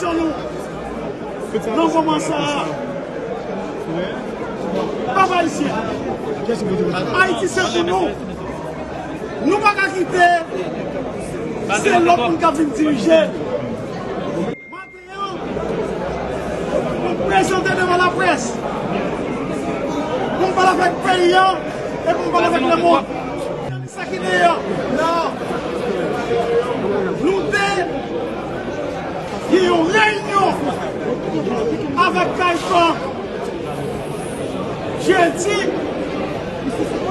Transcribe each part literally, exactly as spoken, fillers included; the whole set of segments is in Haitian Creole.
Nan moman sa a, pèp ayisyen, Ayiti se pou nou. Nou pa ka kite se lòt moun k ap vin dirije. Maten an, nou prezante devan laprès pou n pale avèk peyi an e pou n pale avèk lemonn. Sa ki deyò la, nou te gen yon reyinyon avèk Caricom jedi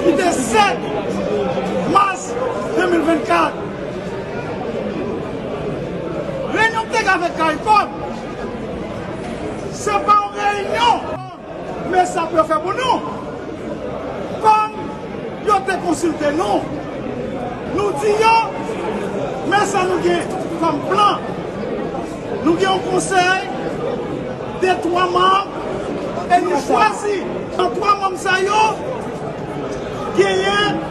ki te sèt mas de mil vennkat. Reyinyon m te gen avèk Caricom, se pa yon reyinyon. Men sa pou yo fè pou nou. Kòm yo te konsilte nou, nou di yo, men sa nou gen kòm plan. Nou gen yon konsèy de twa manm e nou chwazi nan twa manm sa yo, genyen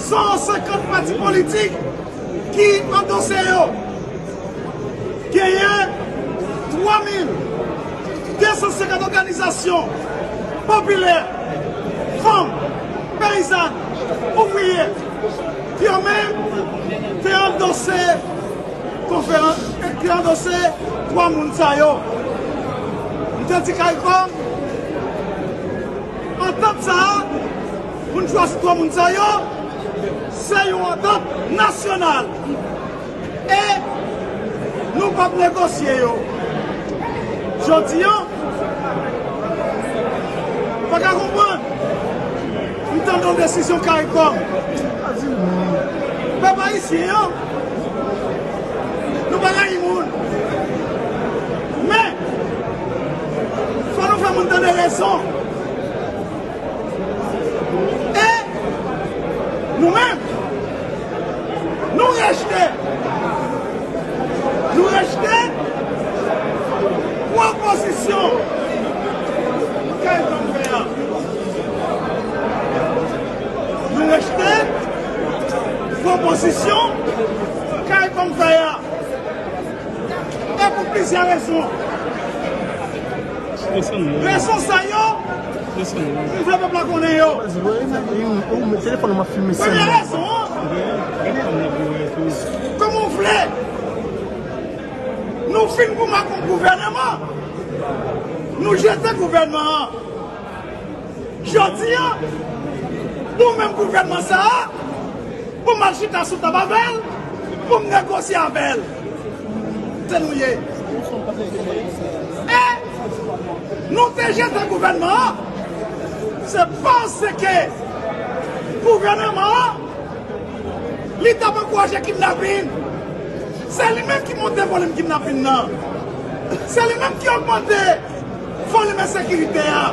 san senkant pati politik ki andose yo. Genyen twa mil de san senkant òganizasyon popilè, fanm, peyizàn, ouvriye, ki yo menm te andose konferans, te andose twa moun sa yo. M te di Caricom, antant sa a, pou n chwazi twa moun sa yo, se yon antant nasyonal. E nou p ap negosye yo. Jodi a, pa ka konprann. M tande yon desizyon Caricom. Pèp ayisyen an, nou pa rayi moun. Men, fò nou fè moun tande rezon. E nou menm, nou rejte, nou rejte pwopozisyon Caricom fè a. Nou rejte pwopozisyon Caricom fè a. E pou plizyè rezon. Rezon sa yo, m vle pèp la konnen yo. Premye rezon an, kòman w vle nou fin goumen ak yon gouvèneman, nou jete gouvènman an. Jodi a, pou menm gouvènman sa a, pou m al chita sou tab avè l, pou m negosye avè l. Se nou ye. E nou te jete gouvènman an, se paske gouvèneman an, li t ap ankouraje kidnapin. Se li menm ki monte volim kidnapin nan. Se li menm ki ogmante volim ensekirite a.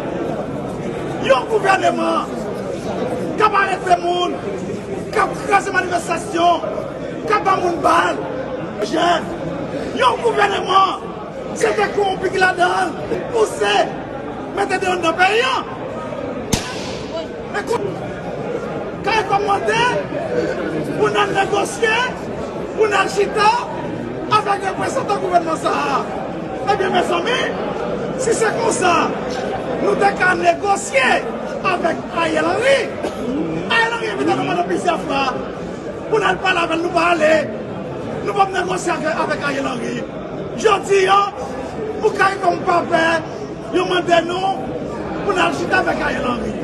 Yon gouvèneman k ap arete moun, k ap kraze manifestasyon, k ap ba moun bal, jèn. Yon gouvèneman, se te kowonpi ki ladan l, pouse, mete deyò anndan peyi a. Men kou-, Caricom mande pou n al negosye, pou n al chita avèk reprezantan gouvènman sa a. Ebyen, mezanmi, si se konsa, nou te ka negosye avèk Ariel Henry. Ariel Henry envite nou pandan plizyè fwa pou n al pale avè l, nou pa ale. Nou p ap negosye avè-, avèk Ariel Henry. Jodi a, pou Caricom pa pè, yo mande nou pou n al chita avèk Ariel Henry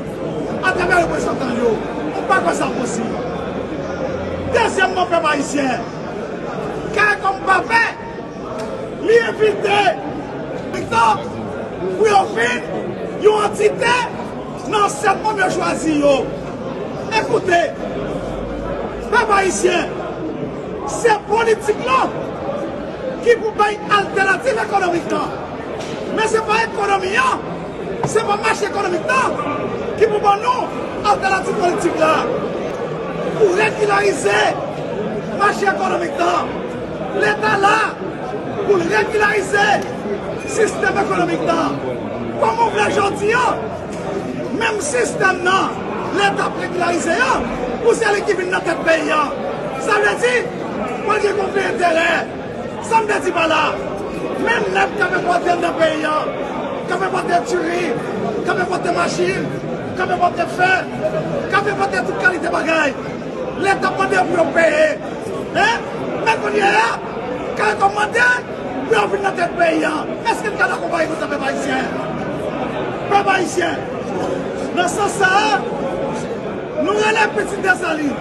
atravè reprezantan yo. Nou pa kwè sa posib. Dezyèmman, pèp ayisyen, Caricom pa pè, li envite militan pou yo vin yon antite nan sèt manm yo chwazi yo. Ekoute, pèp ayisyen, se politik lan ki pou bay altènativ ekonomik lan. Men se pa ekonomi an, se pa mache ekonomik lan ki pou ban nou altènativ politik la. Pou regilarize mache ekonomik lan, Leta la pou l regilarize sistèm ekonomik lan. Kòman w vle jodi a, menm sistèm nan, Leta ap regilarize an, pou se li ki vin nan tèt peyi a? Sa vle di, pral gen konfli enterè. Sa m vle di pa la, Menm nèg k ap enpòte anndan peyi a, k ap enpòte diri, k ap enpòte machin, k ap enpòte fè, k ap enpòte tout kalite bagay. Leta ap mande yo pou yo peye. Hein? Men kounye a, CARICOM mande pou yo vin nan tèt peyi a. Èske n ka dakò bagay konsa, pèp ayisyen? Pèp ayisyen, nan sans sa a, nou rele pitit Desalin.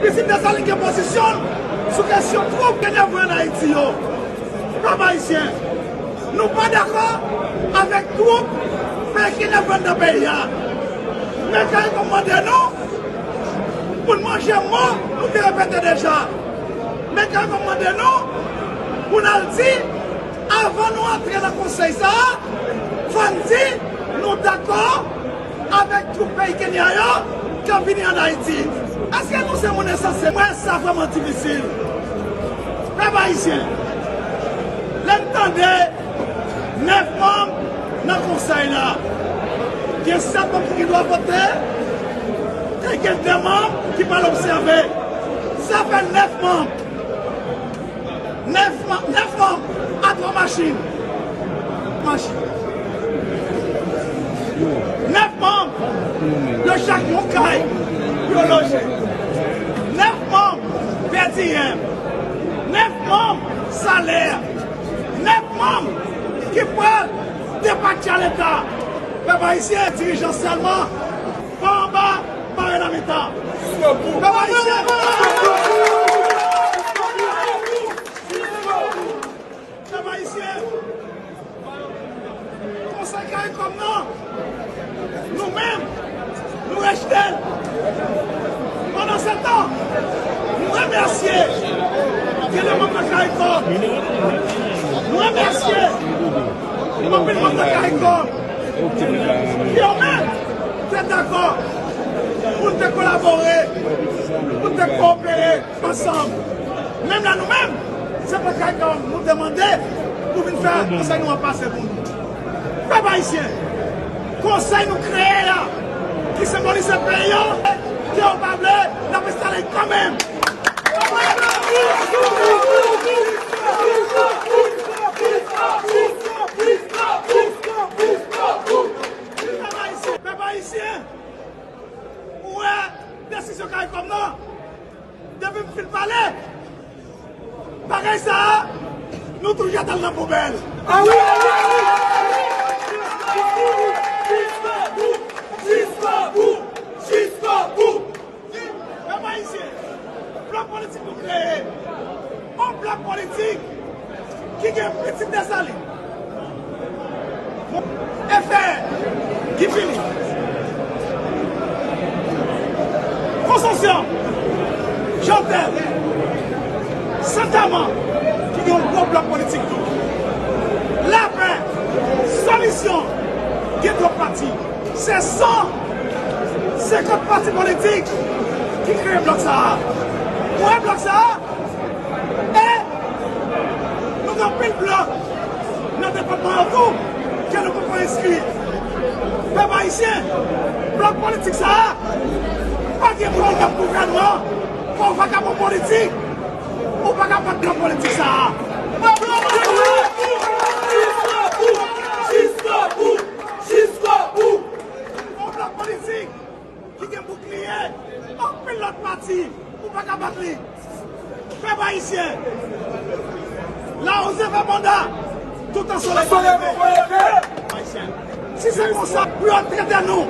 Pitit Desalin gen pozisyon l sou kesyon twoup Kenyavwen ann Ayiti yo. Pèp ayisyen, nou pa dakò avèk twoup peyi Kenyavwen anndan peyi a. Men CARICOM mande nou pou n manje mo nou te repete deja. Men CARICOM mande nou pou n al di, avan nou antre nan konsèy sa a, fò n di nou dakò avèk twoup peyi Kenya yo k ap vini ann Ayiti. Èske nou se moun ensanse? Mwen, sa vrèman difisil. Pèp ayisyen, lè n tande nèf manm nan konsèy la, gen sèt manm ki gen dwa vote, e gen de manm ki pral obsève. Sa fè nèf manm. Nèf ma-, nèf manm a twa machin. Machin. Nèf manm, yo chak yon kay pou yo loje. Nèf manm pèdi yèm. Nèf manm salè. Nèf manm ki pral depatcha Leta. Pèp ayisyen, dirijan sèlman, pa anba, mare nan mitan. Pèp ayisyen, pèp ayisyen, konsèy CARICOM nan, nou menm, nou rejte l. Pandansetan, nou remèsye gen de manm nan CARICOM. Nou remèsye anpil manm nan CARICOM. Yo menm te dakò pou n te kolabore, pou n te kowopere ansanm. Menm lè nou menm, se pa kay nou te mande pou vin fè konsèy nou an pase pou nou. Pèp ayisyen, konsèy nou kreye a, ki senbolize peyi an, ke yo pa vle, n ap enstale kanmenm. Pèp ayisyen, pèp ayisyen, ou wè desizyon CARICOM nan, depi m fin pale, bagay sa a, nou toujou ap al nan poubèl. Ah wi, ah wi, ah wi. Jiskobou, jiskobou, jiskobou. Pèp ayisyen, blòk politik nou kreye, yon blòk politik ki gen pitit Desalin, F R, Guy Philippe, Concepcion, Jeantel, Saint-Amand, ki gen yon gwo blòk politik tou. Lapè, Solisyon, gen twòp pati. Se san senkant pati politik ki kreye blòk sa a. Ou wè blòk sa a? E nou gen anpil blòk nan depatman an tou ke nou poko enskri. Pèp ayisyen, blòk politik sa a, pa gen moun ki k ap gouvènman, pa yon vakabon politik, ou pa ka bat nan politik sa a. Jiskobou! Jiskobou! Yon blòk politik ki gen boukliye, anpil lòt pati, ou pa ka bat li. Pèp ayisyen, lawouze fè bonda, toutan solèy pa leve. Si se konsa pou yo trete nou,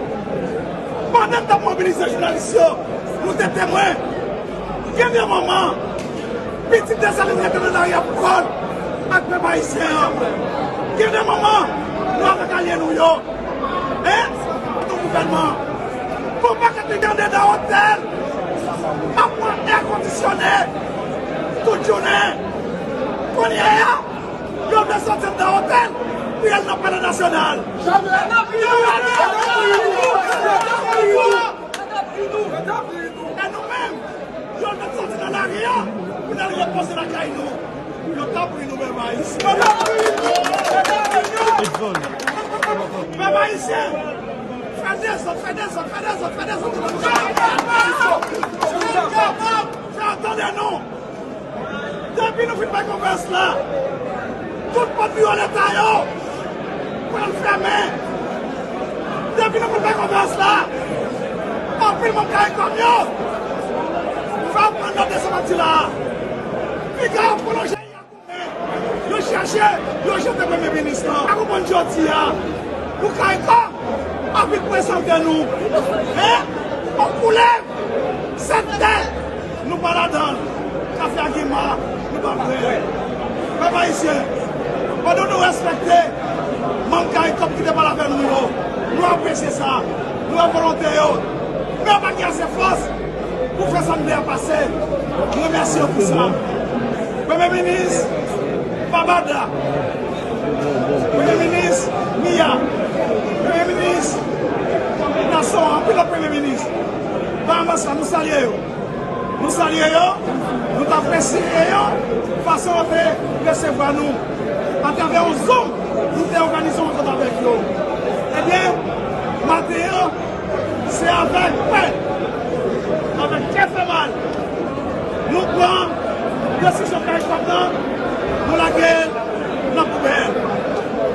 pandan n t ap mobilize jounalis yo, nou te temwen. Gen de moman, pitit Desalin rete nan lari a pou kò l ak pèp ayisyen an. Gen de moman, nou avèk alye nou yo. Hein? Nou gouvènman. Pou pa ka te gade nan otèl, ap pran èkondisyone tout jounen. Kounye a, yo vle soti anndan otèl pou y al nan Palè Nasyonal. E nou menm, yo vle soti nan lari a pou n al repoze lakay nou. Yo t ap ri nou, pèp ayisyen. Pèp ayisyen, fè dezòd, fè dezòd, fè dezòd, fè dezòd. Fè yo tande nou. Depi nou fin bay konferans la, Tout pòt biwo Leta yo pral fèmen. Depi nou fin fè konferans la, anpil manm CARICOM yo va pran nòt de sa m ap di la a. Piga yo pwolonje. Yo chache, yo jete premye minis lan. A konprann jodi a, pou CARICOM, anpil prezante nou. Men, on koulèv, sèt tèt, nou pa ladan l. Kafe a gen ma, nou pa pran. Pèp ayisyen, pandan nou respekte manm CARICOM ki te pale avè nou yo, nou apresye sa, nou wè volonte yo. Men yo pa gen ase fòs pou fè sa n vle a pase. Nou remèsye yo pou sa. Premye minis Babada, Premye minis Mia, Premye minis Nason, anpil lòt premye minis Bahamas la, nou salye yo. Nou salye yo, nou t apresye yo, fason yo te resevwa nou atravè yon Zoom, nou te òganize yon rankont avèk yo. Ebyen, maten an, se avèk pèn, avèk kè fè mal, nou pran desizyon CARICOM nan, nou lage l nan poubèl.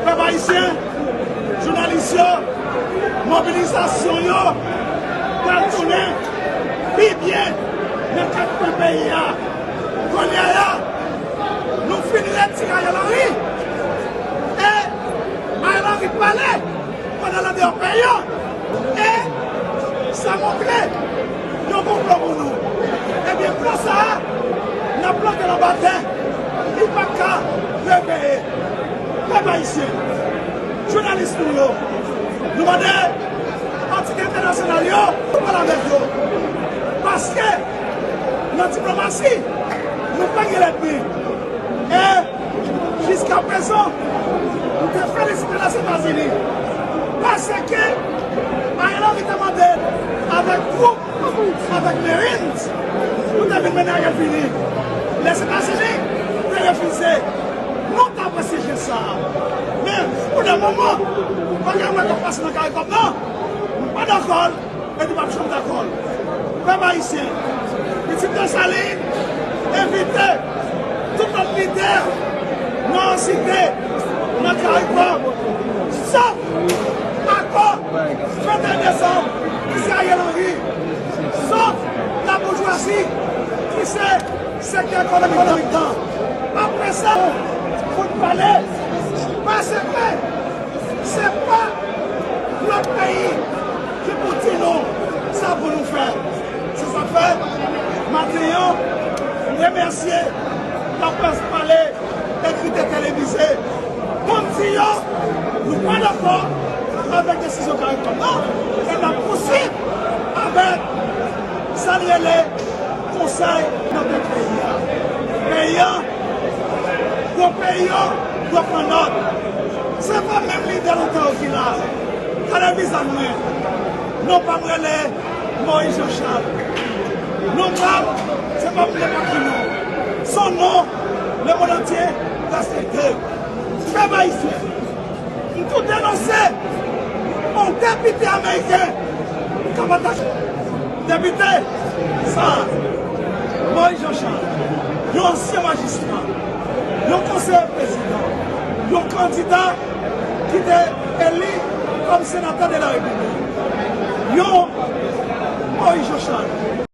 Pèp ayisyen, jounalis yo, mobilizasyon yo pral tounen pi byen nan kat kwen peyi a. Kounye a, nou fin retire Ariel Henry. E Ariel Henry pale pandan l andeyò peyi a. E sa montre yon konplo pou nou. Ebyen, plan sa a, n ap plante l anba tè. Li p ap ka reveye. Pèp ayisyen, jounalis nou yo, nou mande antite entènasyonal yo pou pale avèk yo. Paske nan diplomasi, nou pa gen lènmi. E jiskaprezan, nou te felisite Lèzetazini. Paske Ariel Henry te mande avèk twoup, avèk Marines, pou te vin mennen Ariel vini. Lèzetazini te refize. Nou t apresye jès sa a. Men, pou le moman, bagay mwen k ap pase nan CARICOM nan, nou pa dakò l, e nou p ap janm dakò l. Pèp ayisyen, Pitit Desalin envite tout lòt lidè Nò Site nan CARICOM, sòf akò venteyen desanm, ki se Ariel Henry, sòf laboujwazi, ki se sektè ekonomik nan. Apre sa, pou n pale, pa sekrè, se pa lòt peyi ki pou di nou sa pou nou fè. Se sa k fè, maten an, m remèsye laprès pale, ekriti, televize, pou n di yo, nou pa dakò avèk desizyon CARICOM nan, e n ap pouswiv avèk sa n rele konsèy nan tèt peyi a. Peyi a, gwo peyi yo dwe pran nòt. Se pa menm lidè lontan yo ki la. Gade vizaj mwen. Non pa m rele Moïse Jean Charles. Non pa m, se pa m nenpòt ki non. Se yon non lemonn antye respekte. Pèp ayisyen, m tou denonse yon depite ameriken k ap atache depite sa a, Moïse Jean Charles, yon ansyen majistra, yon konseye prezidan, yon kandida ki te eli kòm senatè de la repiblik, yon Moïse Jean Charles.